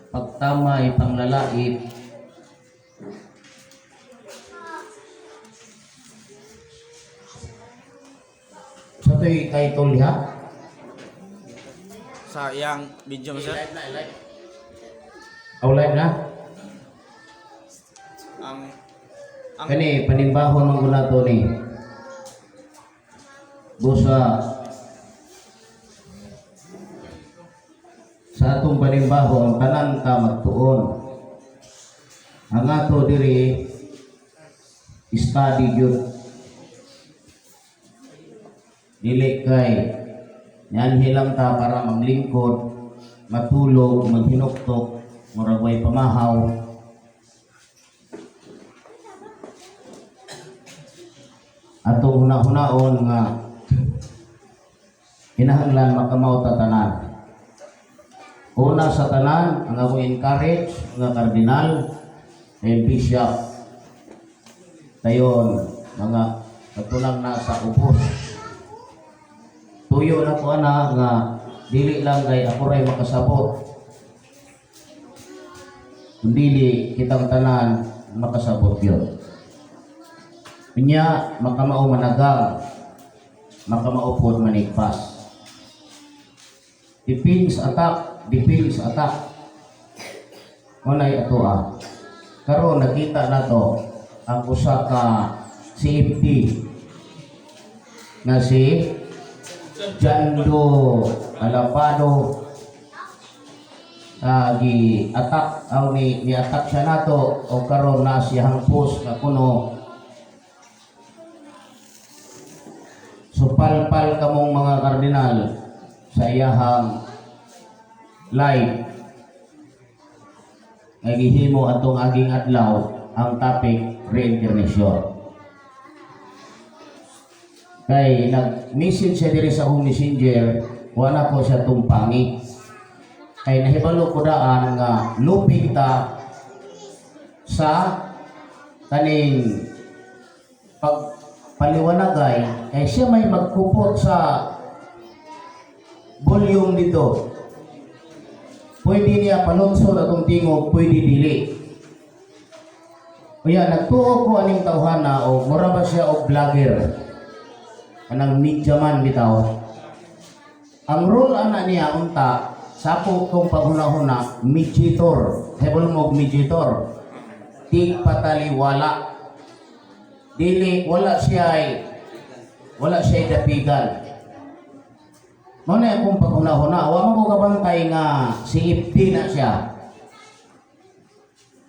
Pagtamay, panglalait. Sa to'y title diha? Sa iyang video mo, sir. Oh, live na? Ang Kani panimbahon man ko nato ni. Busa sa atong panimbahon, tanan ta magtuon. Ang ato diri study gyud. Dili kay nianhi lang ta para maglingkod, matulog, maghinuktok, murag way pamahaw. Atong huna-hunaon nga kinahanglan makamao ta tanan. Una sa tanan, ang akong encourage, mga kardinal and bishop, tayon, mga katulang nasa ubos. Tuyo na ko ana nga dili lang kay ako ray makasabot. Kundili kitang tanan makasabot yun. Unya makamao managang, makamao pod manigpas. Defense attack, defense attack. Unay ato ah. Karon nakita nato ang usa ka CFT nga si Jando Alapado, gi attack aw ni attack siya nato o karon na siyang post nga kuno supalpal kamong mga kardinal sa iyahang live nga gihimo atong aging adlaw ang topic reincarnation. Kay nag-message siya diri sa akong Messenger, wala ko siya tumpangi. Kay nahibalo ko daan nga lupig ta sa kaning pagpaliwanagay kay siya may magkupot sa volume dito. Pwede niya palunsod atong tingog, pwede dili. Kaya nagtuo ko aning tawhana o mura ba siya og vlogger. Kanang media man bitaw. Ang role ana niya unta sa ako kong paghuna-huna, mediator. Hebol mo og mediator. Tigpataliwala. Dili wala siya dapigan. Mao na akong paghuna-huna, wa man ko kabantay nga si FD na siya.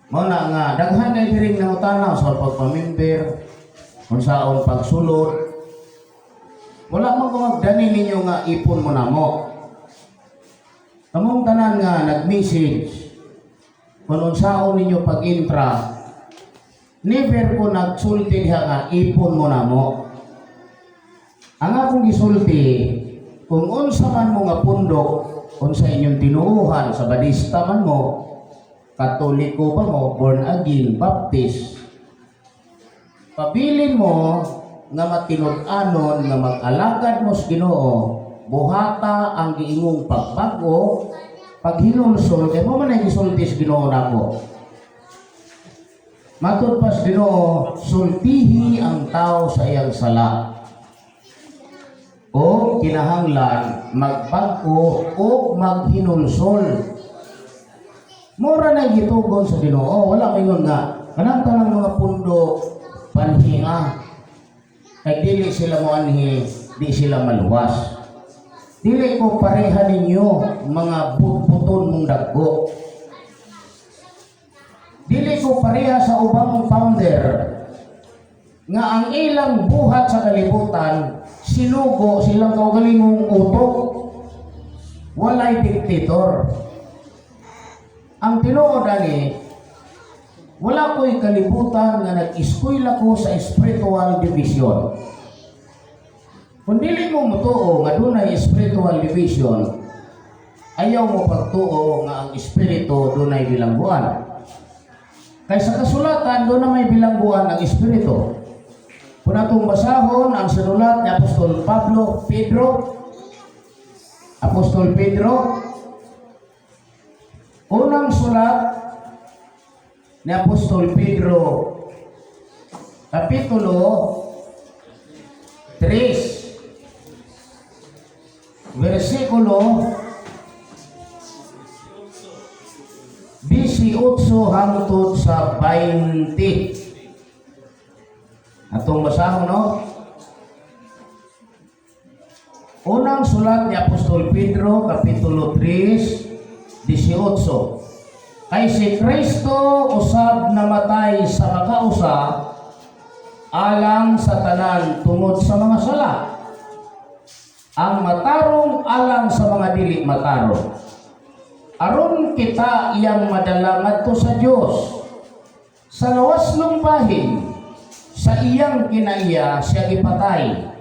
Mao na nga daghan kay diring nangutana sa pagpamember, unsaon pagsulod. Wala man ko magdani ninyo nga ipon mo namo. Kamong tanan nga nag-message kung unsaon ninyo pag-intra, never ko nagsulti diha nga ipon mo namo. Ang akong gisulti, kung unsa man mo nga pundok, unsa inyong tinuuhan, sa Badista man mo, Katoliko pa mo, born again, Baptist, pabilin mo nga matinud-anon nga mag-alagad mo sa Ginoo, buhata ang giingong pagbag-o, paghinulsol, kay mo man ay gisulti sa Ginoo nako. Matud pa sa Ginoo, sultihi ang tao sa iyang sala. O kinahanglan magbag-o o maghinulsol. Mura na gitugon sa Ginoo, wala kayon nga kanang tanang mga pundo panhinga. Kay dili sila mo anhi, di sila maluwas. Dili ko pareha ninyo mga butbuton mong dagko. Dili ko pareha sa ubang mong founder nga ang ilang buhat sa kalibutan sinugo silang kaugalingong utok. Walay dictator. Ang tinuod ani, wala ko'y kalibutan nga nag-eskwela ko sa spiritual division. Kung dili mo mutuo nga dunay spiritual division, ayaw mo pagtuo nga ang espiritu dunay bilangguan. Kay sa kasulatan, doon na may bilangguan ang espiritu. Kung atong basahon ang sinulat ni Apostol Pablo, Pedro, Apostol Pedro, unang Unang sulat ni Apostol Pedro, Kapitulo 3, versikulo 18 hangtod sa 20. Atong basahon, no? Unang sulat ni Apostol Pedro, Kapitulo 3, 18. Kay si Kristo usab namatay sa makausa alang sa tanan tungod sa mga sala. Ang matarong alang sa mga dili matarong. Aron kita iyang madala ngadto sa Dios. Sa lawaslong bahin, sa iyang kinaiya siya gipatay,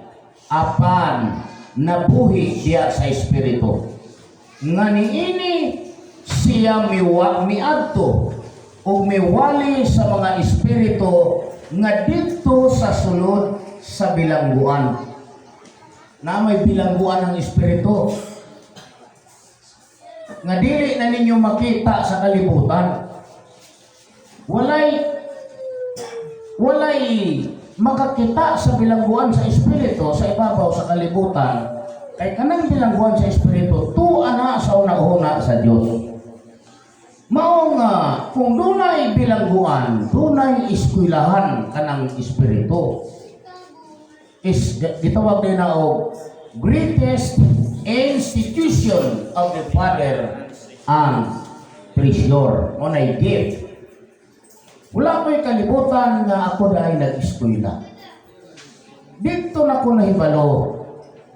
apan nabuhi diya sa Espiritu. Nga niini siya miwa miadto ug miwali sa mga espiritu nga didto sa sulod sa bilangguan. Na may bilangguan ang espiritu nga dili na ninyo makita sa kalibutan. Walay makakita sa bilangguan sa espiritu sa ibabaw sa kalibutan kay kanang bilangguan sa espiritu tuwa na sa una-una sa Dios. Mao nga kung dunay bilangguan, dunay eskwelahan kanang espiritu. Is gitawag din na og greatest institution of the Father and treasure. Mao nay gift. Wala ko'y kalibutan nga ako dahil nag-eskwela. Dito na ko nahibalo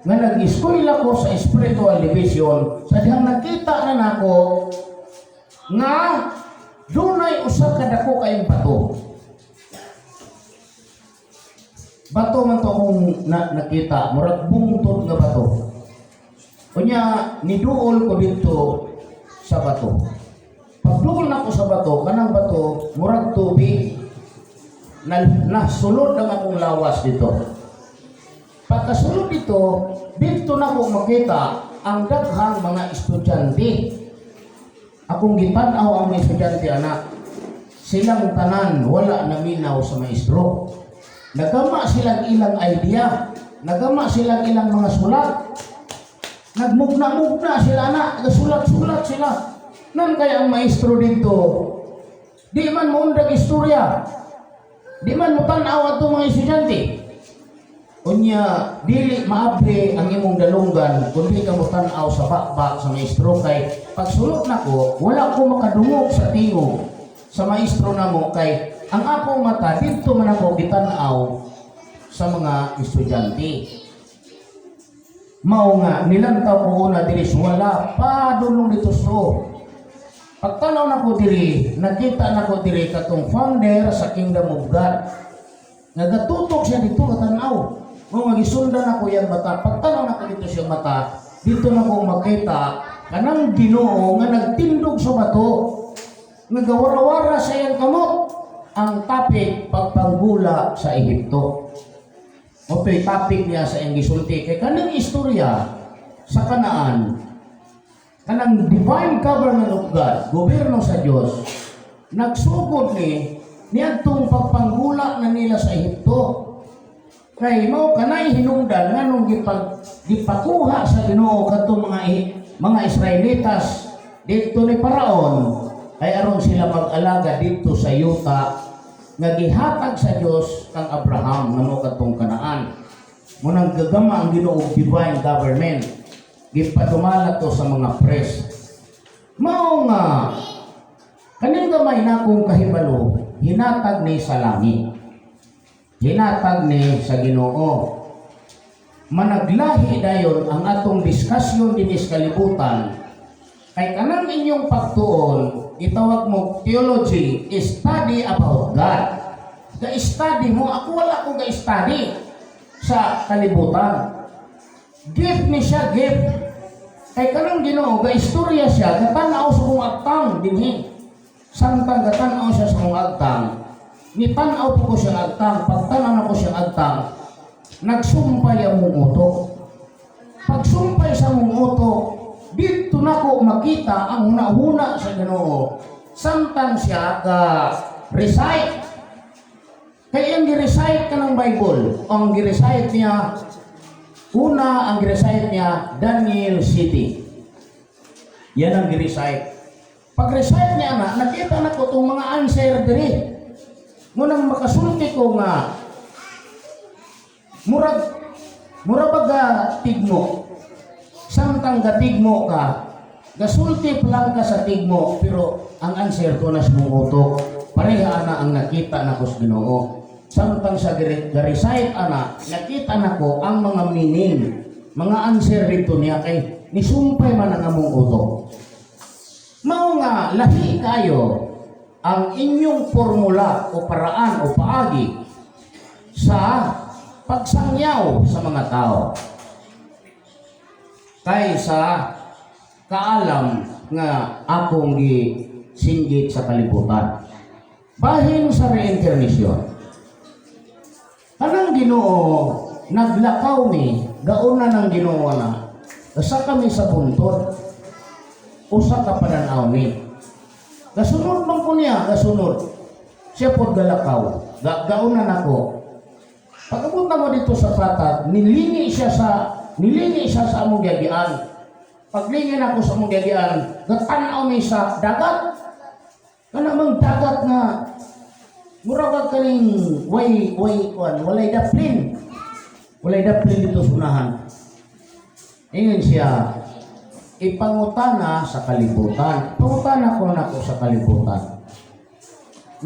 nga nag-eskwela ko sa spiritual division sa dihang nakita na nako nga dunay usa ka dako kayong bato. Bato man to akong nakita, murag bungtod nga bato. Unya niduol ko dito sa bato. Pagduol nako sa bato, kanang bato murag tubig na nasulod ang akong lawas dito. Pagkasulod dito, dito na ko makita ang daghang mga estudyante. Akong gitan-aw ang mga estudyante, anak. Silang tanan wala naminaw sa maestro. Nagama silang ilang idea, nagama silang ilang mga sulat. Nagmugna-mugna sila na, nagsulat-sulat sila. Nan kaya ang maestro dito, di man moundag istorya, di man mo tan-aw ato mga estudyante. Unya, dili maabri ang imong dalunggan kundi ka mo tan-aw sa bakba sa maestro kay pagsulot nako, wala ko makadungog sa tingog sa maestro namo kay ang akong mata didto man ako gitan-aw sa mga estudyante. Mao nga nilantaw ko una diri sa wala pa dulong dito so. Pagtanaw nako diri, nakita nako diri katong founder sa Kingdom of God. Nagatutok siya dito katanaw. Mao nga gisundan ako iyang mata. Pagtanaw nako dito siyang mata, dito nako makita kanang Ginoo nga nagtindog sa bato. Nagawarawara sa iyang kamot ang topic pagpanggula sa Ehipto. Mao to'y topic niya sa iyang gisulti kay kanang istorya sa Kanaan, kanang divine government of God, gobyerno sa Dios, nagsugod ni niadtong pagpanggula na nila sa Ehipto. Kay mao kanay hinungdan nganong gipakuha sa Ginoo kadtong mga Israelitas didto ni Paraon ay aron sila mag-alaga didto sa yuta nga gihatag sa Dios kang Abraham nga mao kadtong Kanaan. Munang gagama ang Ginoo og divine government. Gipadumala to sa mga priest. Mao nga kaning gamay na akong kahibalo hinatag ni sa langit. Hinatag ni sa Ginoo. Managlahi dayon ang atong diskusyon dinhi sa kalibutan kay kanang inyong pagtuon gitawag mo theology, study about God. Ga-study mo, ako wala ko ga-study sa kalibutan. Gift ni siya, gift. Kay kanang Ginoo ga-istorya siya, gatanaw sa kong agtang dinhi. Samtang gatanaw siya sa kong agtang, nitanaw po ko siyang agtang, pagtanaw nako siyang agtang, nagsumpay ang mong utok. Pagsumpay sa mong utok, dito nako makita ang hunahuna sa Ginoo samtang siya ka recite. Kay ang gi-recite ka ng Bible, ang gi-recite niya una, ang gi-recite niya Daniel City. Yan ang gi-recite. Pag-recite niya na, nakita na ko itong mga answer diri. Munang makasulti ko nga murag baga tigmo. Samtang gatigmo ka, gasulti pa lang ka sa tigmo, pero ang answer ko nas mong utok. Pareha na ang nakita na ko sa Ginoo. Samtang sa ga-recite ana, nakita na ko ang mga meaning, mga answer dito niya kay nisumpay man ang among utok. Mao nga lahi kayo ang inyong formula o paraan o paagi sa pagsangyaw sa mga tao kaysa kaalam nga akong gisinggit sa kalibutan. Bahin sa reincarnation. Kanang Ginoo naglakaw ni gauna ng Ginoo na sa kami sa buntod, usa ka pananaw ni. Gasunod man ko niya, gasunod. Siya pod galakaw. Gauna nako. Pag-abot na mo dito sa patag, nilingi siya sa among giagian. Paglingi nako sa among giagian, gatanaw mi sa dagat. Kana mang dagat nga mura ka kaning way kuan, walay daplin. Walay daplin dito sa unahan. Ingon siya, ipangutana sa kalibutan. Pangutana ko nako sa kalibutan.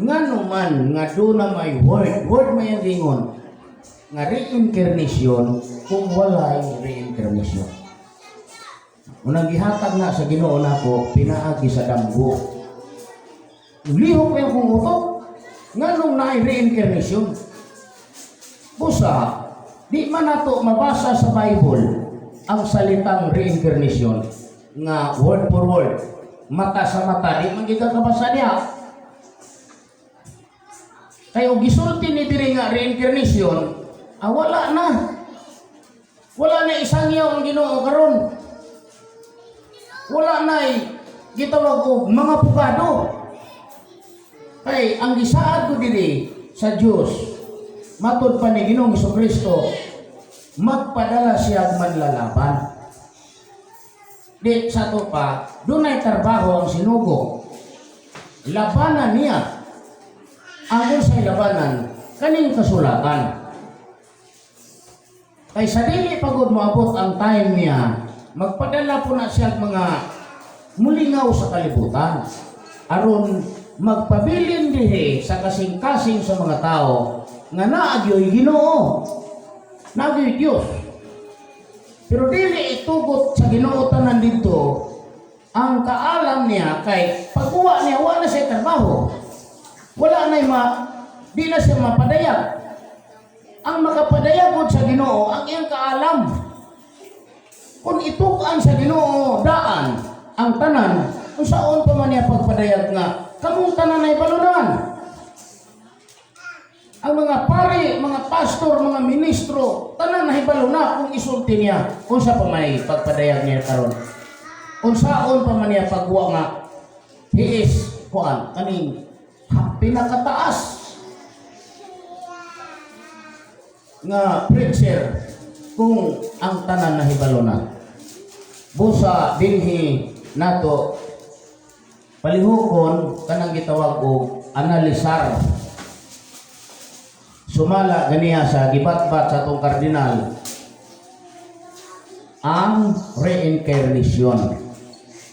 Ngano man nga duna may word, word may ang ingon nga reincarnation kung walay reincarnation? Unang gihatag na sa Ginoo nako pinaagi sa damgo. Lihok yung kong utok. Nganong naay reincarnation? Busa, di man nato mabasa sa Bible ang salitang reincarnation nga word for word, mata sa mata, di man kita kabasa niya. Kay og gisulti ni diri nga reincarnation, wala na. Wala na isangyaw ang Ginoo karon. Wala na gitawag og mga pugado. Kay ang gisaad ko diri sa Dios, matud pa ni Ginoong Kristo, magpadala siya og manlalaban. Di sa to pa, dunay trabaho ang sinugo. Labanan niya. Ang unsay labanan, kaning kasulatan. Kay sa dili pagod moabot ang time niya, magpadala po na siya og mga mulingaw sa kalibutan. Aron magpabilin dihi sa kasing-kasing sa mga tao nga naagyo'y Ginoo. Naagyo'y Diyos. Pero dili itugot sa Ginoo tanan dito ang kaalam niya kay pagkuha niya, wala na siya trabaho. Wala na ma di na siya mapadayag. Ang makapadayag sa Ginoo ang iyang kaalam. Kung itukan sa Ginoo daan ang tanan, unsaon pa man niya pagpadayag nga kamong tanan ay balunan? Ang mga pari, mga pastor, mga ministro, tanan nahibalo na kung isulti niya unsa pa may pagpadayag niya karon. Unsaon pa man niya pagwa nga he is kuan kaning pinakataas nga preacher kung ang tanan nahibalo na? Busa dinhi nato palihukon kanang gitawag og analisar. Sumala ganiya sa gibatbat sa atong kardinal ang reincarnation.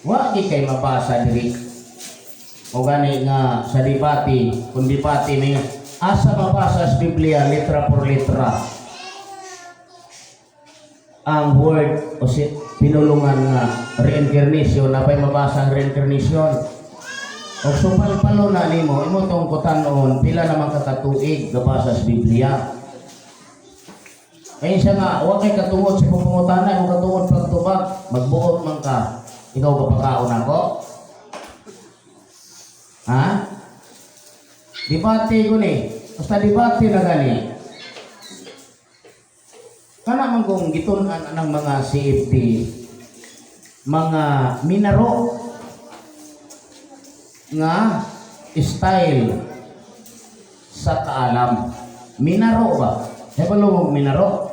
Wa gi kay mabasa diri. O gani nga sa debate, kung debate ni asa mabasa sa Biblia letra por letra ang word o si pinulungan nga reincarnation, napay mabasa ang reincarnation? O supalpalo na nimo, imo tong kutanon, pila naman kakatuig gabasa sa Biblia. Kaya siya nga, wa kay katungod sa pangungutana, imong katungod pagtubag, magbuot man ka. Ikaw ka pakaon ako? Ha? Debate ko ni. Basta debate na gani. Kana man kung gitun-an ng mga CFD, Mga minaro nga style sa kaalam. Minaro ba? Hebalo mo minaro?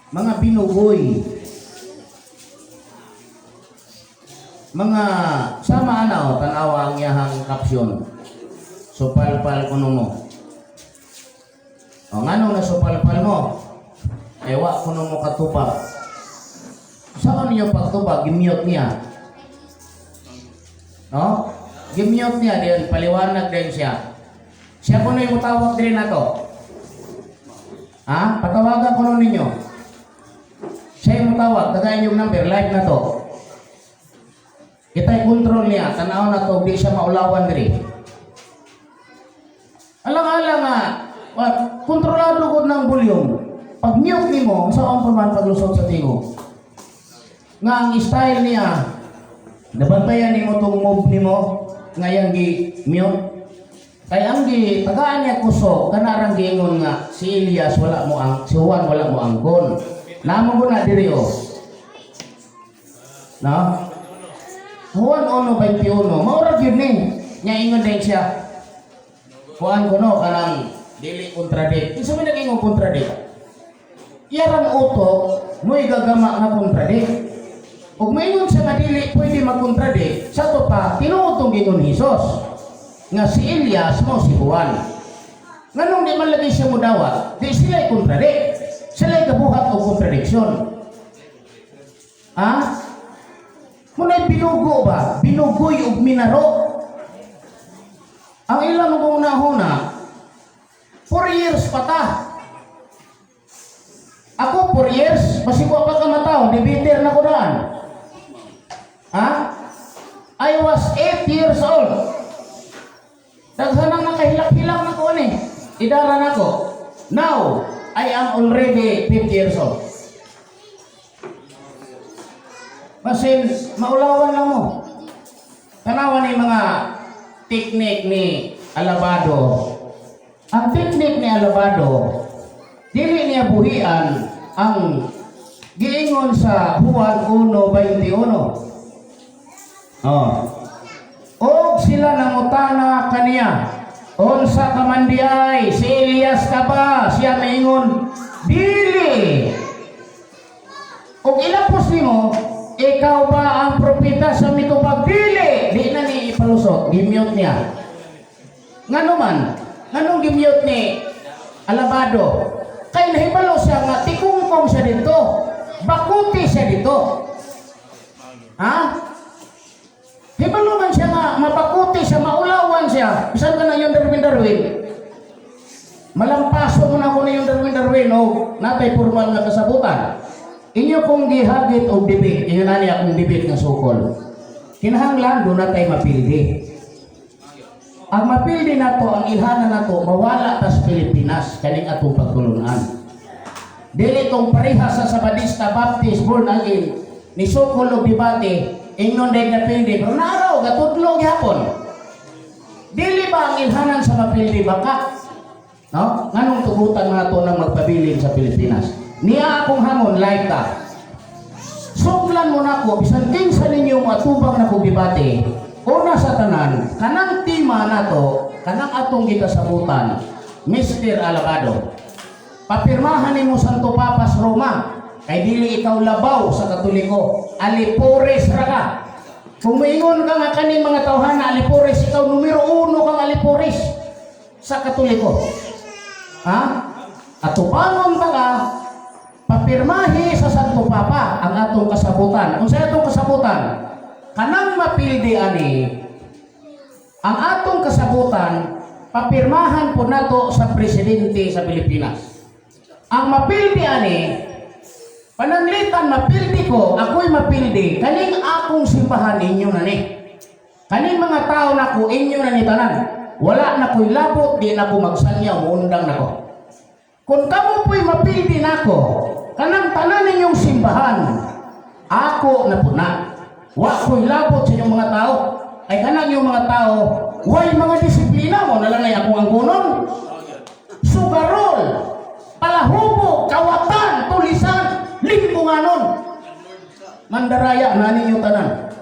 Mga binugoy. Mga sama ana o, tanawa ang iyahang caption. Supalpal kuno mo. O ngano na supalpal mo? Ewa kuno mo katubag. Saan ninyo pagtubag? Gimute niya. No? Gimute niya din, paliwanag din siya. Siya kuno yung tawag din na to. Ha? Patawagan ko nun ninyo. Siya yung tawag, tagayin yung number, live na to. Kita control niya, tanaw na to, di siya maulawan diri. Alang-alang nga, what, kontrolado ko ng volume. Pag mute nimo, saan pa man paglusot sa tingo? Nga ang style niya, nabantayan nimo tong move nimo, ngayang gi mute. Kay ang gi tagaan niya kuso, kanarang giingon nga si Elias wala mo ang si Juan wala mo angkon. Namo ko na diri oh. No? Juan 1:21, mao ra gyud ni. Nya ingon din siya. Kuan ko no kanang dili contradict. Kinsa man nag-ingon contradict? Iyarang utok mo'y gagama nga contradict. Ug maingon siya nga dili pwede mag-contradict, sa to pa tinuod tong gingon ni Jesus nga si Elias mo si Juan. Nganong di man lagi siya mudawat, di sila contradict. Sila gabuhat og contradiction. Ha? Muna'y binugo ba? Binugoy og minaro. Ang ilang kong nahuna, 4 years pa ta. Ako, 4 years, basig wa pa ka mataw, debater na ko daan. Ha? I was 8 years old. Daghan ang nakahilak-hilak na ko ani. Idara na ko. Now, I am already 50 years old. Basin, maulawan lang mo. Tanawan ni mga teknik ni Alabado. Ang teknik ni Alabado, dili niya buhian ang giingon sa Juan 1:21. Oh. Og sila nangutana kaniya, "Unsa ka man diay? Si Elias ka ba?" Siya maingon, "Dili." Og ilapos nimo, "Ikaw ba ang propeta?" Sa mitubag, "Dili." Di na ni ipalusot, gimute niya. Ngano man, nganong gimute ni Alabado? Kay nahibalo siya nga tikungkong siya dito. Bakuti siya dito. Ha? Hibalo man siya nga mabakuti siya, maulawan siya. Bisan ka na yung Darwin Darwin. Malampaso mo na ko na yung Darwin Darwin o natay formal nga kasabutan. Inyo kong gihagit og debate, inyo na niya akong debate nga sukol. Kinahanglan do na tay mapildi. Ang mapildi nato, ang ilhanan nato, mawala tas Pilipinas kaning atong pagtulunan. Dili tong pareha sa Sabadista, Baptist, born again, ni sukol og debate, ingnon dahil napildi, pero naaraw, gatudlo gihapon. Dili ba ang ilhanan sa mapildi baka? No? Nganong tugutan mga to nang magpabilin sa Pilipinas? Niya akong hamon, live ta. Suklan mo na ko, bisan kinsa ninyo atubang na kong debate, una sa tanan, kanang tema nato, kanang atong gikasabutan, Mr. Alabado, papirmahan nimo Santo Papas Roma, kay dili ikaw labaw sa Katoliko, alipores ra ka. Kung moingon ka nga kaning mga tawhana alipores, ikaw numero uno kang alipores sa Katoliko. Ha? Atubangon pa ka, papirmahi sa Santo Papa ang atong kasabutan. Kung sa atong kasabutan, kanang mapildi ani, ang atong kasabutan, papirmahan po nato sa presidente sa Pilipinas. Ang mapildi ani, pananglitan mapildi ko, ako'y mapildi, kaning akong simbahan inyo na ni. Kaning mga tao nako inyo na ni tanan. Wala na ko'y labot, di na ko magsanya, muundang nako. Kung kamo po'y mapildi nako, kanang tanan ninyong simbahan, ako na po na. Wa ko'y labot sa inyong mga tao. Ay kanang inyong mga tao, way mga disiplina mo, na lang ay akong angkunon. Sugarol, palahubog, kawatan, tulisan, limbunganon. Mandaraya na ninyo tanan.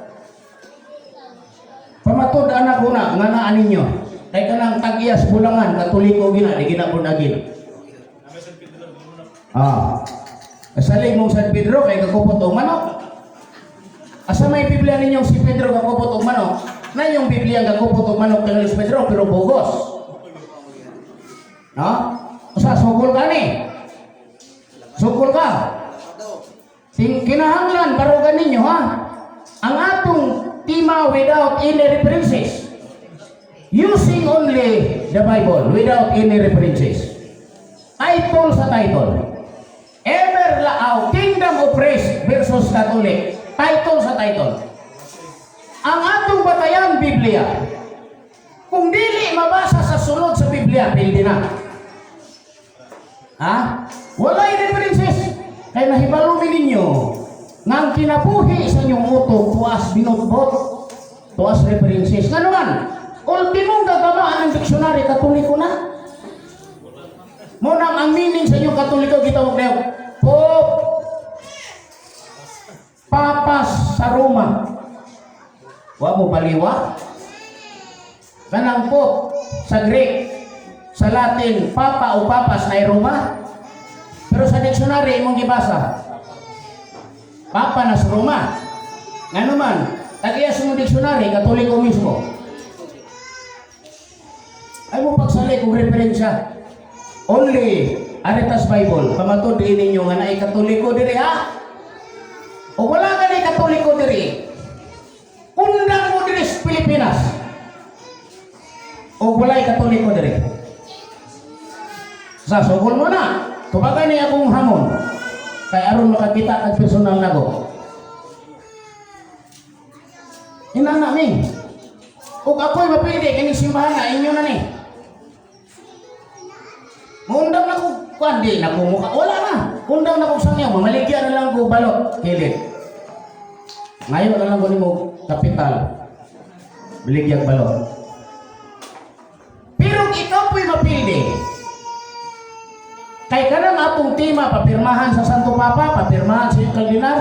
Pamatud anak ko na nga naa ninyo. Kay kanang tag-iyas bulangan, Katoliko gina, di gina bunagin. Ah. Salig mong San Pedro kay kakupot og manok. Asa may Biblia ninyong si Pedro kakupot og manok? Na yung Biblia kakupot og manok kang si Pedro pero bugos. No? Usa sugol ka ni. Sugol ka. Sing kinahanglan barugan ninyo, ha. Ang atong tema, without any references. Using only the Bible without any references. Title sa title. Ever Laaw, Kingdom of Praise versus Catholic. Title sa title. Ang atong batayan, Biblia. Kung dili mabasa sa sulod sa Biblia, pildi na. Ha? Walay references. Kay nahibalo mi ninyo nga ang kinabuhi sa inyong utok tuas binutbot, tuas references. Nga naman, ultimong gagamaan ng dictionary, Katoliko na. Mo nang ang meaning sa inyong Katoliko gitawag na Pope, Papas sa Roma. Wa mo baliwa? Kanang Pope sa Greek, sa Latin, Papa o Papas na Roma. Pero sa dictionary imong gibasa, Papa na sa Roma. Nga naman, tag-iya sa mong dictionary, Katoliko mismo. Ay mo pagsalig kung referensya. Only Aretas Bible. Pamatud din ninyo nga naay Katoliko diri, ha. O wala ka na Katoliko diri. Undang mo diri sa Pilipinas. O walay Katoliko diri. Sa sugol mo na. Tubagan niya akong hamon. Kay aron makakita kag personal nako. Inana mi. Ug ako'y mapili kini simbahan na inyo na ni. Muundang na ko kuan, di na ko muka. Wala na. Undang na ko sangyaw, mamaligya na lang ko balot kilid. Ngayon na lang ko nimo kapital. Baligyang balot. Pero kung ikaw po'y mapili, kay kanang atong tema, papirmahan sa Santo Papa, papirmahan sa iyong kardinal,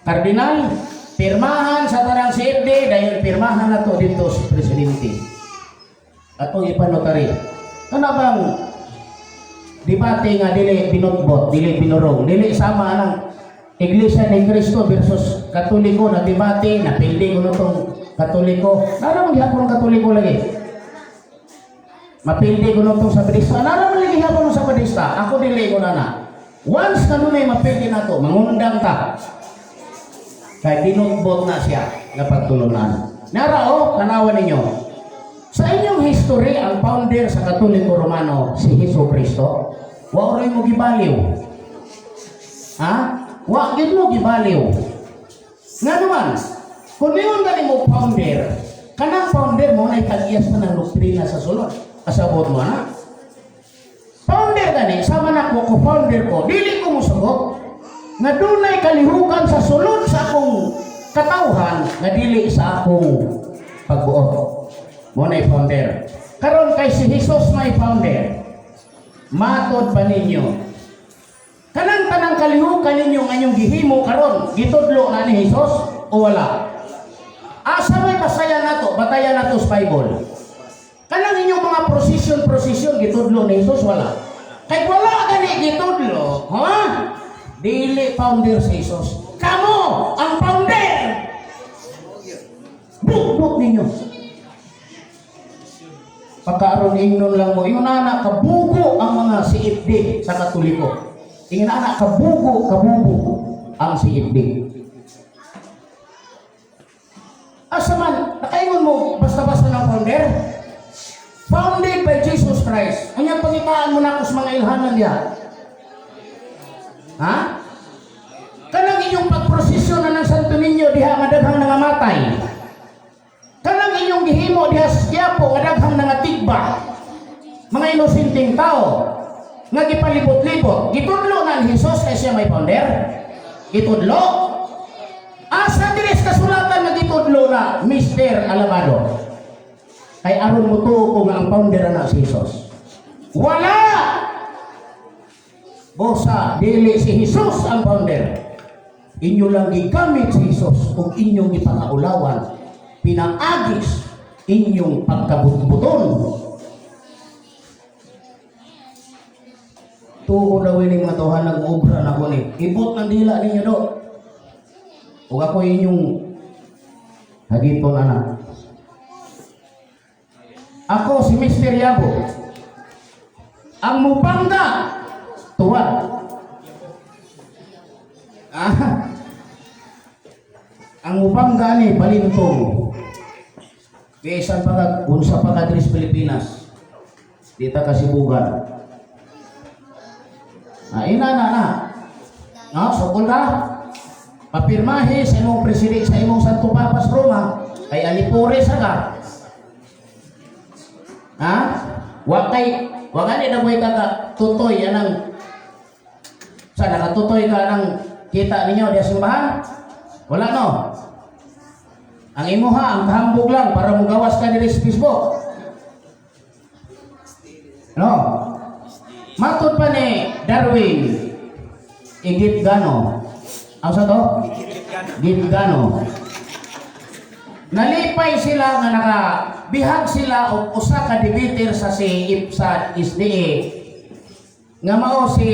kardinal, pirmahan sa tanang CFD, dahil pirmahan na to dito sa presidente. Atong ipanotary. Ano bang debate nga dili binotbot, dili binurong, dili sama ang Iglesia ni Cristo versus Katoliko na debate, napildi ko na tong Katoliko. Naraman gihapon ang Katoliko lagi. Mapildi ko na tong sa Badista. Naraman lagi gihapon sa Badista. Ako dili ko na na. Once na dunay mapildi na to, mangundang ta. Kay binotbot na siya nga pagtulunan. Narao, tanawan ninyo. Sa inyong history, ang founder sa Katoliko Romano, si Hesus Kristo, wa rin mo gibaliw. Ha? Wa gid mo gibaliw. Nga naman, kung niyon gani mo founder, kanang founder mo na itag-iyas na ng doktrina sa sulod. Kasabot mo na. Founder gani, sama na ko, ko-founder ko, dili ko musugot nga dunay kalihukan sa sulod sa akong katawhan nga dili sa akong pagbuot. Mo na founder. Karon kay si Jesus may founder. Matod pa ninyo. Kanang tanang kalihukan ninyo nga inyong gihimo karon, gitudlo na ni Jesus o wala? Asa may basaya nato, batayan nato sa Bible. Kanang inyong mga procession procession, gitudlo ni Jesus, wala? Kay wala gani gitudlo, ha? Dili founder si Jesus. Kamo ang founder. Bukbuk ninyo. Pagkaaron ingnon lang mo, ingon ana kabugo ang mga CFD sa Katoliko. Ingon ana kabugo, kabugo ang CFD. Asa man, nakaingon mo basta-basta ng founder? Founded by Jesus Christ. Unya pangitaan mo na ako sa mga ilhanan niya. Ha? Kanang inyong pagprosesyon na ng Santo Niño diha nga daghang nangamatay. Kanang inyong gihimo diha sa Quiapo nga daghang nangatigba. Mga inosenteng tao nga gipalibot-libot. Gitudlo na ni Jesus kay siya may founder. Gitudlo. Asa diri sa kasulatan nga gitudlo na, Mr. Alabado? Kay aron mo tuo ko nga ang founder na si Jesus. Wala! Bosa, dili si Jesus ang founder. Inyo lang gigamit si Jesus ug inyong gipakaulawan pinaagis inyong pagkabutbuton. Tuo daw ini mga tawhan, nag-obra na ko ni. Ibot ng dila ninyo do. Ug ako inyong hagiton, anak. Ako si Mr. Yabo. Ang mupangga tuwad. Ah. Ang mupangga ni balintong. Bisan pa ka, unsa pa ka diri sa Pilipinas. Dita kasibugan. Ah, ina na na. No, sukol ka. Papirmahe sa imong presidente, sa imong Santo Papa sa Roma kay alipore sa ka. Ha? Wa kay wa gani na ka ka tutoy anang sa nakatutoy ka ng kita ninyo diya simbahan? Wala, no? Ang imuha, ang kahambog lang para mugawas ka diri sa Facebook. No? Matod pa ni Darwin, Igit Gano. Ang sa to? Gitgano. Nalipay sila nga nakabihag sila og usa ka debater sa si sa SDA nga mao si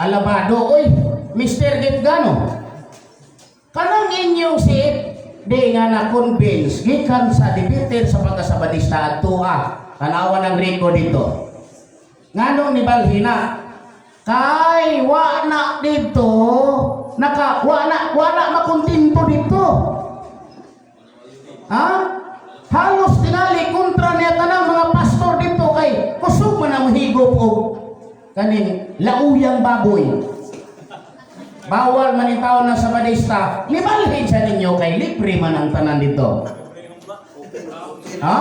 Alabado. Oy, Mr. Gitgano. Kanang inyong si di nga na-convince gikan sa debater sa pagkasabadista at tuwa. Tanawa ng record dito. Nganong nibalhina? Kay wa na dito, naka wa na makontento dito. Ha? Halos tingali kontra niya tanang mga pastor dito kay kusog man ang higop og kaning lauyang baboy. Bawal man itaw na sa badista, nibalhin sa ninyo kay libre man ang tanan dito. Ha?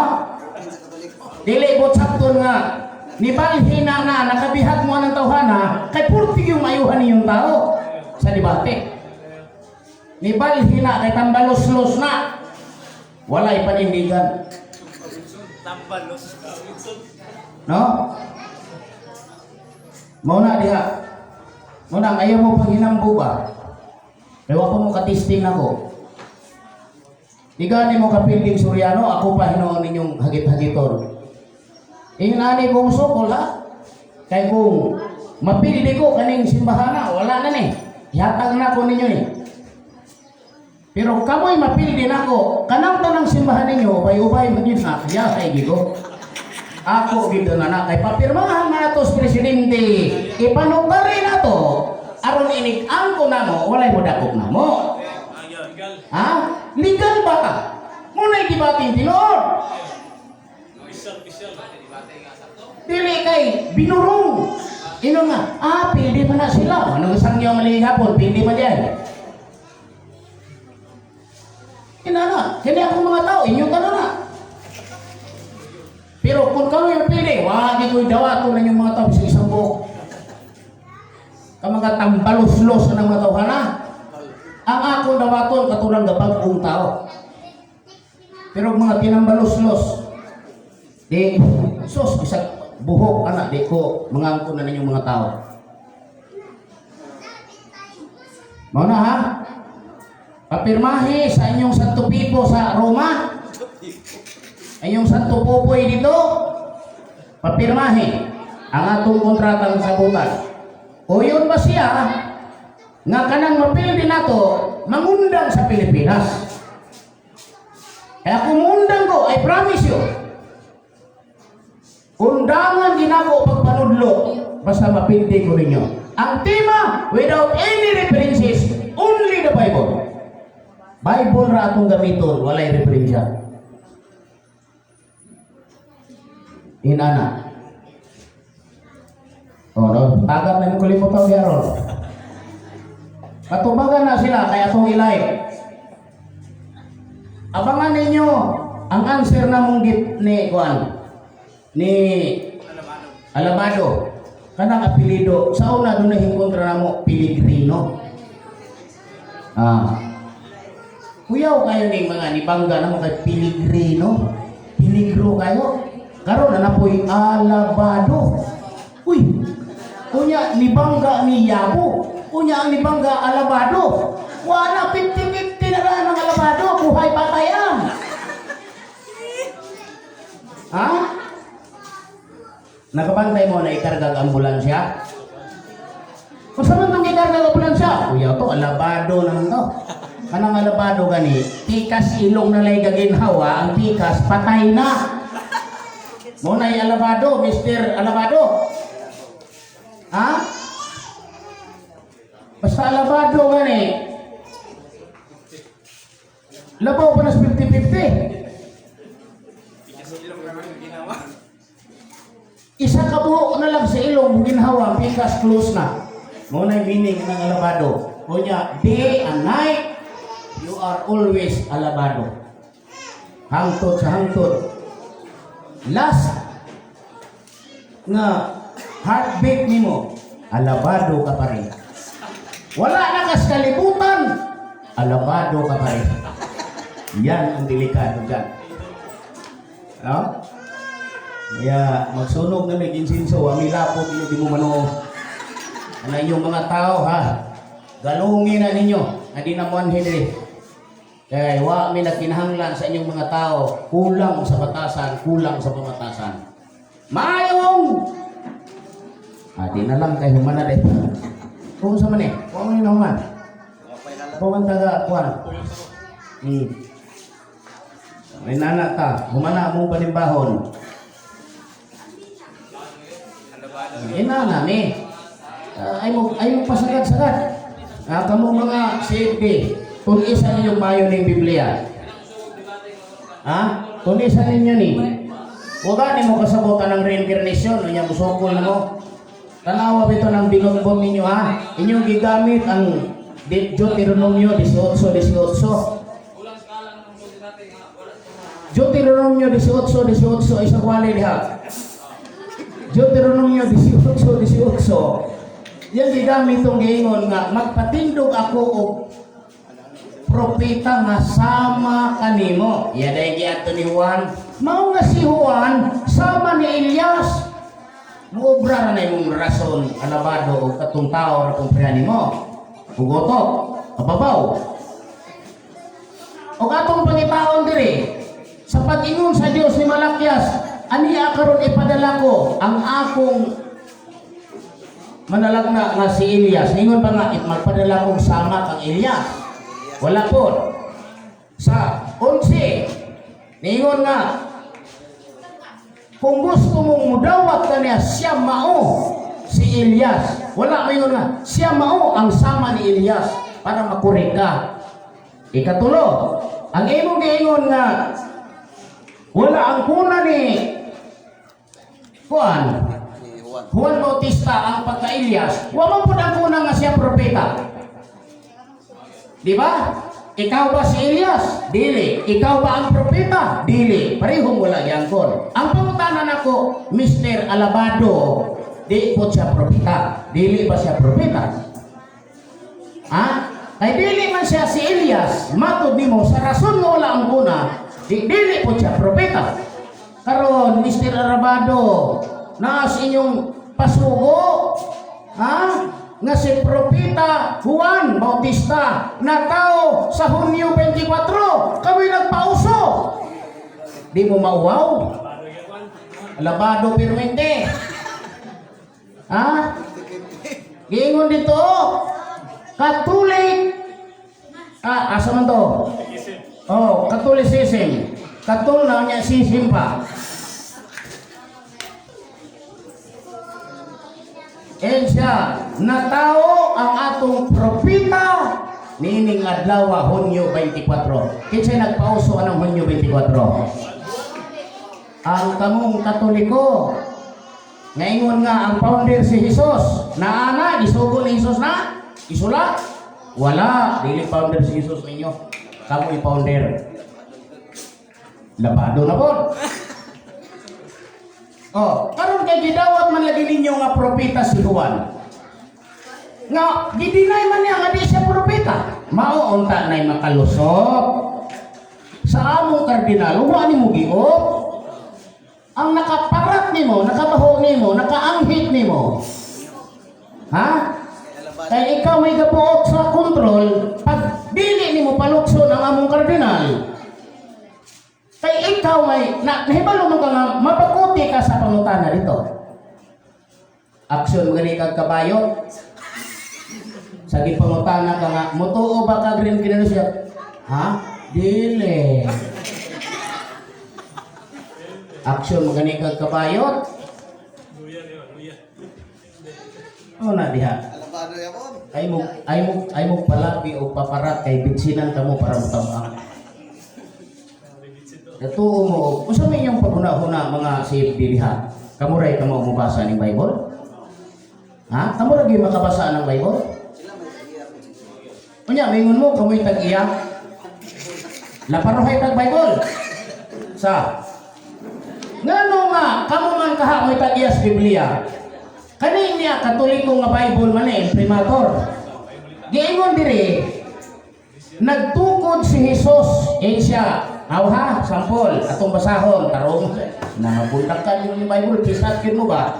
Dili ko sakton nga nibalhin na na nakabihag mo ng tawhana kay purti yung mayuhan ninyong tao sa debate. Nibalhin na kay tambalos-los na. Walay panindigan. Tambalos. No? Mao na diha. Mao na ayaw mo paghinambo ba? Kaya wa pa mo katisting nako. Di gani mo kapilding Suryano, ako pa hinuon ninyong hagit-hagiton. Inani kong sukol, ha? Kay kung mapildi ko kaning simbahan na, wala na ni. Ihatag na ko ninyo eh. Pero kamoy mapildi nako, kanang tanang simbahan ninyo, ubay-ubay magin na, kaya kay gigo. Ako gid na na kay papirmahan man ato sa presidente. Ipanukari na to aron inig angko namo, walay mo dakop namo. Ha? Legal ba ka? Muna'y gibating tinuod. Dili kay binurong. Ino nga, ah, pili man na sila. Anong sangyaw man hapon, pili man diay. Ina na, kini ako mga tao, inyo ka na. Pero kung kami yung pili, wag ko'y dawaton na yung mga tao sa isang buok. Ka mga tambalos-los na ng mga tawhana. Ang akong dawaton katulad ng bagong tao. Pero mga tinambalos-los, di, sus, isang buhok, anak, di ko mangangko na ninyong mga tao. Mao na ha? Papirmahe sa inyong Santo Pipo sa Roma. Inyong Santo Popoy dito. Papirmahe ang atong kontratang sabutan. O yun ba siya nga kanang mapildi nato mangundang sa Pilipinas? Kaya kung mundang ko, I promise you, undangan ginako pagpanudlo basta mapildi ko ninyo. Ang tema, without any references, only the Bible. Bible ra atong gamiton, walay referensya. Inana. Oh, no, tagap na yung kulimutan niya ron. Katubagan na sila kaya atong i-live. Abangan ninyo ang answer na mong git ni Juan ni Alabado. Kanang apelyido sa una doon na kontra namo Piligrino. Ah. Kuyaw kayo ni mga nibangga namo kay Piligrino. Piligro kayo. Karon na napoy Alabado. Uy. Unya nibangga ni Yabo. Unya ang nibangga, alabado. Wala, 50-50 na lang ang alabado. Buhay patayan. Ha? Nakabantay mo na ikarga ang ambulansya? Kung saan man itong ikarga ang ambulansya? Kuya to, alabado naman to. Kanang alabado gani, tikas ilong na lay gaginhawa, ang tikas patay na. Mo na alabado, Mr. Alabado. Ha? Basta alabado gani. Labaw pa na sa 50-50. Tikas ilong naman yung ginawa. Isa ka buhok na lang sa ilong ginhawa, pikas close na. Mo na meaning ng alabado. Kunya, day and night, you are always alabado. Hangtod sa hangtod. Last nga heartbeat nimo, alabado ka pa rin. Wala na kas kalibutan, alabado ka pa rin. Yan ang delikado dyan. No? Kaya magsunog na may insinso, ang milapot inyo di mo manoo. Ano inyong mga tao, ha? Galungin na ninyo, hindi na mo diri. Kaya wa mi nagkinahanglan sa inyong mga tao, kulang sa batasan, kulang sa pamatasan. Maayong! Ah, di na lang kay humana de. Kung sa man eh, wa man na human. Kung taga kuan. May nana ta, humana mo panimbahon. Alabado. Inana ni. Ay mo pasagad-sagad. Kamo mga CFD, tunisan ninyong mayo ning Biblia. Ha? Tunisan ninyo ni. Huwag ni mo kasabutan ng reincarnation, unya musukol na mo. Tanawa bito ng binongbong ninyo, ha. Inyong gigamit ang Deuteronomio 18:18. Deuteronomio 18:18, isa kwali diha. Deuteronomio 18:18. Yan gigamit itong giingon nga magpatindog ako og propeta nga sama kanimo. Yan ay giadto ni Juan. Mao nga si Juan sama ni Elias. Muobra ra na imong rason, alabado, o katong tao ra kung nimo. Ugotok, kababaw. O atong pangitaon diri sa pag-ingon sa Dios ni Malakias, aniya karon ipadala ko ang akong manalagna nga si Elias. Ningon pa nga magpadala kong sama kang Elias. Wala po. Sa 11, ningon nga kung gusto mong mudawat ka niya, siya mao si Elias. Wala mo nga, siya mao ang sama ni Elias para makurik ka. Ikatulo, ang imong giingon nga wala ang kuna ni Juan, Ni Juan. Juan Bautista ang pagka-Elias, wa man pud ang kuna nga siya propeta. Di ba? Ikaw ba si Elias? Dili. Ikaw ba ang propeta? Dili. Parehong wala yangkon. Ang pangutana nako, Mr. Alabado, di po siya propeta. Dili ba siya propeta? Ha? Kay dili man siya si Elias, matod nimo sa rason nga wala ang kuna, di dili po siya propeta. Karon, Mr. Arabado, naas inyong pasugo, ha? Nga si Propeta Juan Bautista na tao sa Hunyo 24, kami nagpauso. Di mo mauwaw? Alabado pirmente. Ha? Giingon dito, Catholic. Ah, asa man to? Oh, Catholicism. Katul na niya sisim pa. And siya, natao ang atong propeta niining adlaw, Hunyo 24. Kinsay nagpauso anang Hunyo 24? Ang kamong Katoliko. Ngaingon nga ang founder si Jesus. Naana, gisugo ni Jesus na? Isula? Wala, dili founder si Jesus ninyo. Kamo i-founder. Labado na po. Oh, karon kay gidawat man lagi ninyo nga propeta si Juan. Nga gidinay man niya nga di siya propeta. Mao unta nay makalusot. Sa among kardinal, wa nimo giop. Ang nakaparat nimo, nakabaho nimo, nakaanghit nimo. Ha? Alabado. Kay ikaw may gabuot sa kontrol, pag dili nimo palukso ng among kardinal. Kay ikaw may, na, nahibalo man ka nga, mapakuti ka sa pangutana dito. Aksyon mo gani kag kabayo. Sa gipangutana ka nga, mutuo ba ka green kinano siya? Ha? Dili. Aksyon mo gani kag kabayot. Ano na diha? Alabado yapon. Ay mo palabi o paparat kay bitsinan ka mo para mutambang. Natuo mo og unsa may inyong paghuna-huna, mga CFD diha? Kamo ray kamo mobasa ning Bible? Ha? Kamo ra gyud makabasa ng Bible? Sila may iya po siguro. Unya mingon mo kamoy tag-iya. Laparohay tag Bible. Sa ngano nga kamo man kaha mo'y tag-iya sa Biblia? Kani niya Katoliko nga Bible man eh, imprimatur. Giingon diri, nagtukod si Jesus eh siya. Aw ha, sampol, atong basahon, tarong. Namapuntak ka yung Bible, kisat yun mo ba?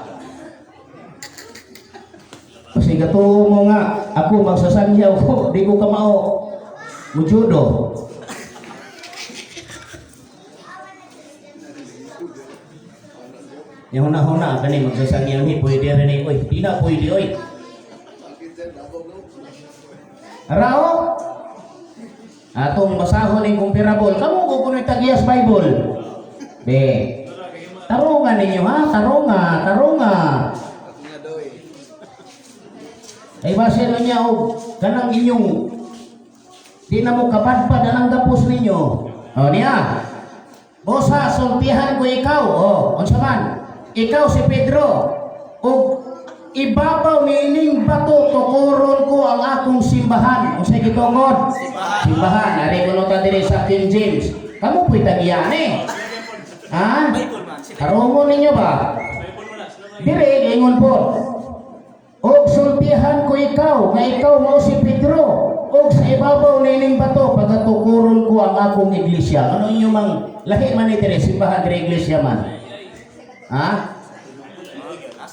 Kasi gatuo mo nga, ako magsasangyaw ko, di ko kamao. Mujudo. Yung huna-huna, kani magsasangyaw ni, pwede rin eh. Uy, di na pwede, oy. Sakit sir, dabog no. Rao, atong basahon ning comparable. Kamo ko kuno'y tagiyas Bible. Be, tarungan ninyo ha, tarunga, tarunga. Ako nga daw eh. Ay base na niya og kanang inyong di na mo kapadpad ang gapos ninyo. O niya. Bosa, sultihan ko ikaw. O, unsa man? Ikaw si Pedro. Og ibabaw niining bato tukoron ko ang akong simbahan. Unsay gitukod? Simbahan. Simbahan. Ari ko nota diri sa King James. Kamo po'y tag-iya ni. Ha? Bible man. Sila. Tarungon ninyo ba? Dire, ingon po. Og sultihan ko ikaw, nga ikaw mao si Pedro. Og sa ibabaw nining bato, pagatukuron ko ang akong iglesia. Ano inyo mang lahi man ni dire, simbahan dire iglesia man. Ha?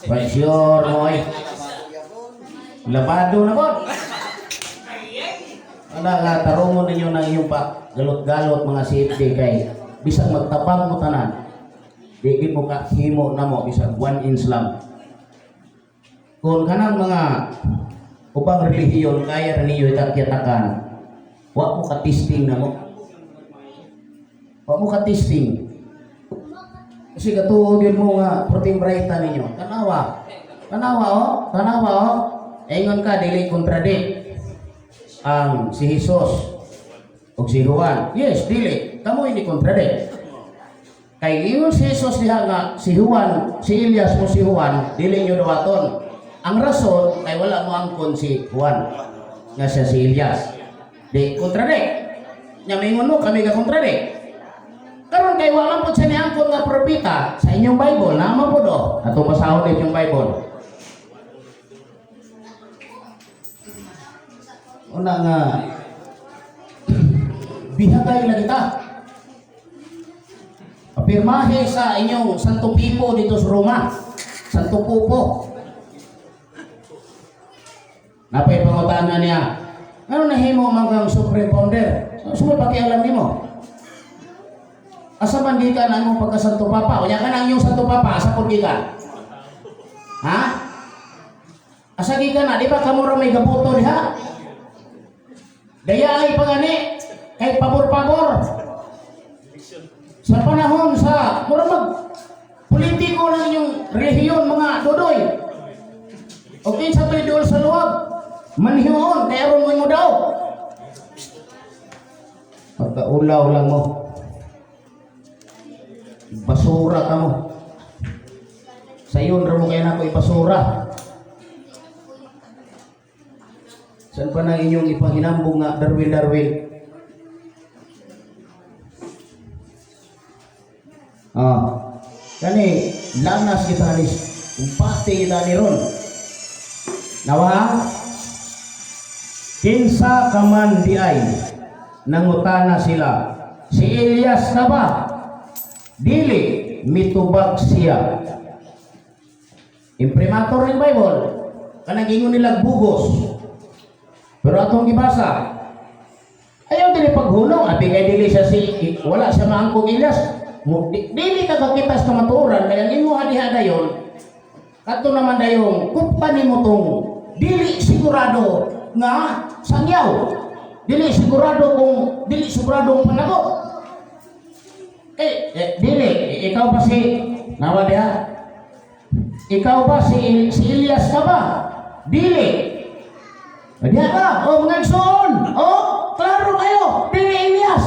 Pasyor mo ay. Alabado yapon. Labado na po. Wala nga, tarungon ninyo ng inyong pa galot-galot mga CFD kay bisag magtabang mo tanan. Di gid mo ka himo na mo bisag 1 inch lang. Kung kanang mga ubang relihiyon kaya ra ninyo itakyatakan, wa mo ka testing na mo. Wa mo ka testing. Kasi katuo yun mo nga protein brighta ninyo. Tanawa. Tanawa oh, tanawa oh. Ingon ka dili contradict ang si Jesus o si Juan. Yes, dili. Kamo hindi contradict. Kay ingon si Jesus diha nga si Juan, si Elias mo si Juan, dili nyo dawaton. Ang rason kay wala mo angkon si Juan nga siya si Elias. Di contradict. Nya mingon mo kami ka contradict. Karon kay wala po siya niangkon nga propeta sa inyong Bible, naman po do. Atong basahon inyong Bible. Una nga bihagay lang kita. Pirmahe sa inyong Santo Pipo dito sa Roma. Santo Pupo. Napay pangutana niya. Ano nahimo man kang Supreme Founder? Sumay pakialam nimo. Asa man gikan ang imong pagka Santo Papa? Unya ka na ang inyong Santo Papa, asa pud gikan? Ha? Asa gikan na? Di ba kamo ra may gabuto diha? Daya ay pangani kay pabor-pabor. Sa panahon sa mura mag politiko ng inyong relihiyon, mga dodoy. O kinsa to'y duol sa luwag, manhiyon kay aron mo daw. Pagkaulaw lang mo. Basura ka mo. Sa iyon ra mo kaya nako ibasura. Saan pa na inyong ipahinambong nga Darwin-Darwin? Ah. Kani lanas kita ni umpati kita ni ron. Nawa? Kinsa ka man di ay nangutana sila. Si Elias na ba? Dili mitubag siya. Imprimatur ng Bible. Kanang ingon nilang bugos. Pero atong gibasa, ayaw dili paghunong, abi kay dili siya si, wala siya maangkong Elias. Dili ka kakita sa kamatuoran, kaya ang imuha diha dayon, kadto naman dayong kupta nimo tong dili sigurado nga sangyaw. Dili sigurado kung dili sigurado ang panagot. Eh, eh dili, ikaw ba si nawa diha? Ikaw ba si Elias ka ba? Dili. Diha ka, o mga igsoon, o klaro kayo, dili Elias.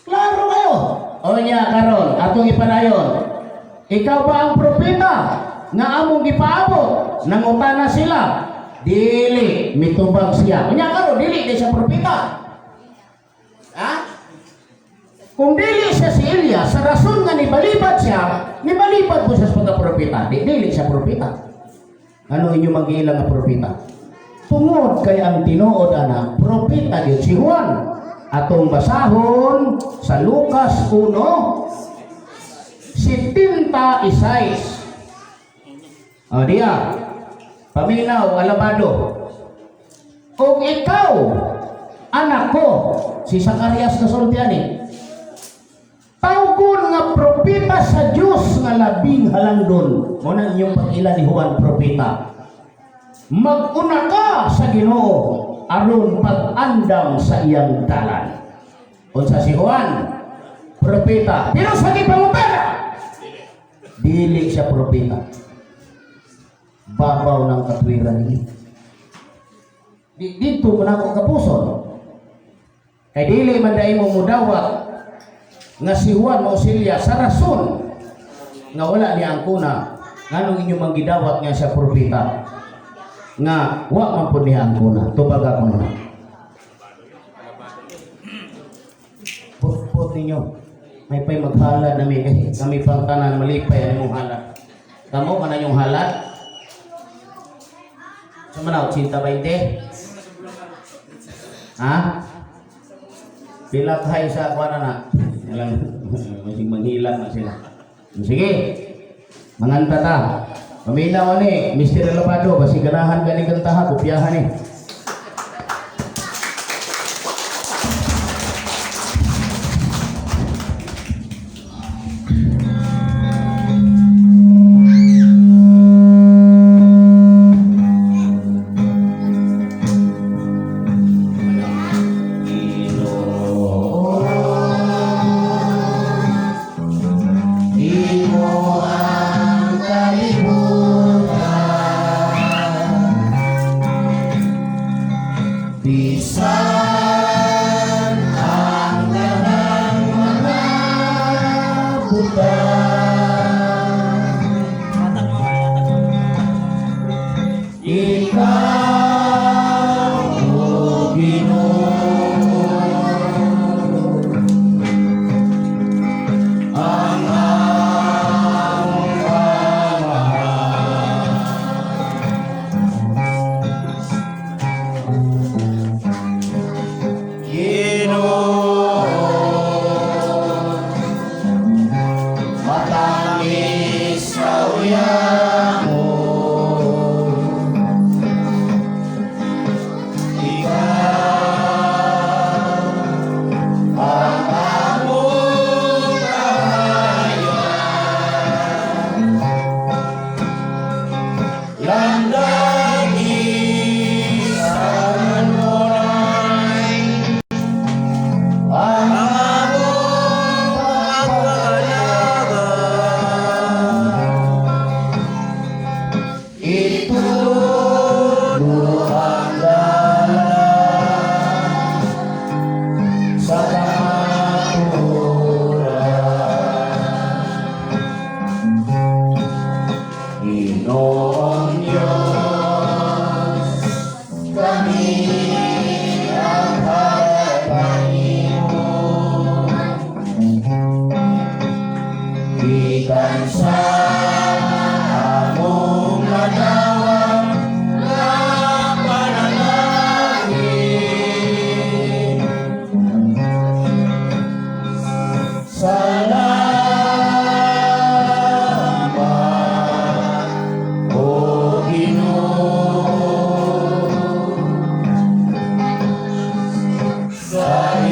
Klaro kayo. O niya karon, atong ipadayon. Ikaw ba ang propeta nga among gipaabot? Nangutana sila. Dili, mitubag siya. Unya karon dili di siya propeta. Ha? Kung dili siya si Elias, sa rason nga nibalibad siya, nibalibad po siya sa pagka-propeta. Dili siya propeta. Ano inyo mag-iila nga propeta? Tungod kay ang tinuod ana, propeta gyud si Juan. Atong basahon sa Lucas 1:76. O diya, paminaw, alabado. Kung ikaw, anak ko, si Zacarias kasultian eh, tawgon nga propeta sa Dios nga labing halangdon. Mo na inyong pag-ila ni Juan propeta. Mag-una ka sa Ginoo aron pag-andam sa iyang dalan. Unsa si Juan? Propeta. Pero sa gipangutana, dili siya propeta. Babaw ng katwiran ninyo. Dito mo na ako kapuson. Kay dili man dai mo mudawat nga si Juan mao si Elias sa rason nga wala niya ang kuna, nganong inyong manggidawat nga siya propeta nga wa man pud niya ang kuna? Tubag ako na put ninyo may pay maghalad na may kami pang tanan malipay ang imong halad kamo man yung halad sa manaw 120, ha, pila kay sa kuan na alam masing manghilang na sila. Sige, manganta ta. Paminaw ani Mr. Alabado, basi ganahan gani kantaha, kopyahan ni. Ginoo, imo ang kalibutan.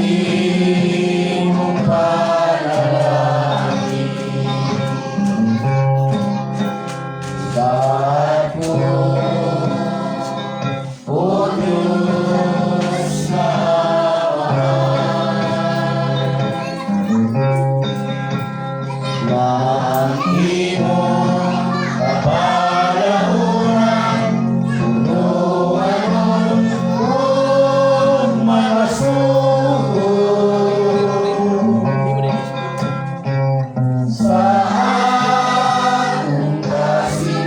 Imong panalangin. Sa ko, O Diyos na mahal, na ang imong kapalahuran punuan og mga sugo sa akong kasing-kasing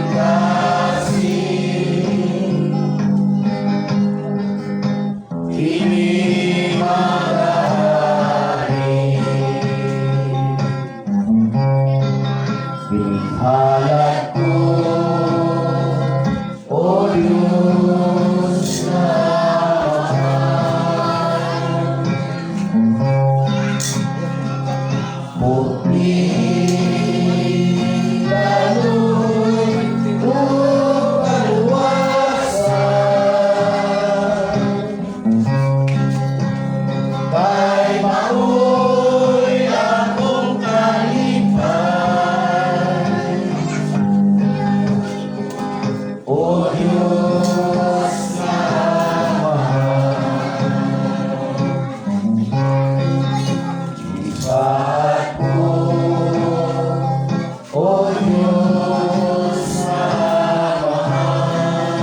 kini magahari. Binhalad ko, O Diyos na mahal, Puti kaloy ug kaluwasan, kay maoy akong kalipay, O Diyos na mahal. Ipat ko, O Diyos na mahal,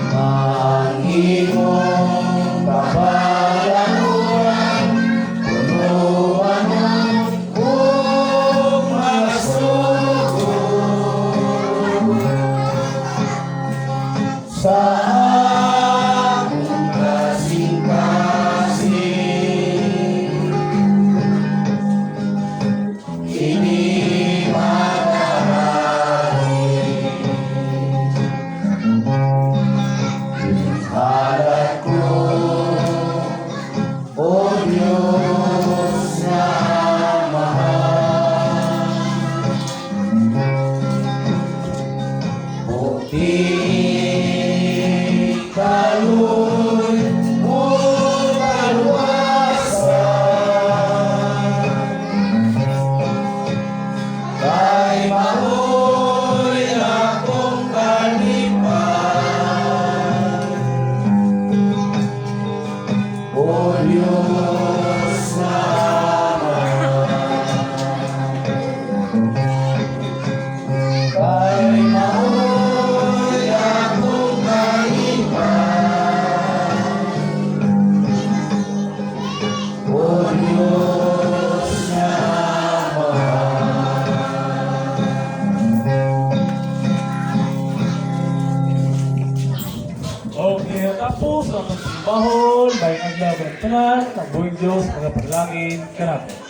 ang imong kapalahuran punuan og mga sugo sa akong kasing-kasing kini magahari. Binhalad ko, O Diyos na mahal, Puti kaloy ug kaluwasan, kay maoy akong kalipay, O Diyos na mahal. Kay maoy akong kalipay, O Diyos na mahal. Okay, tapos ang simbahon, may adlaw tanan, ang buhing Diyos, mga panalangin, kanako.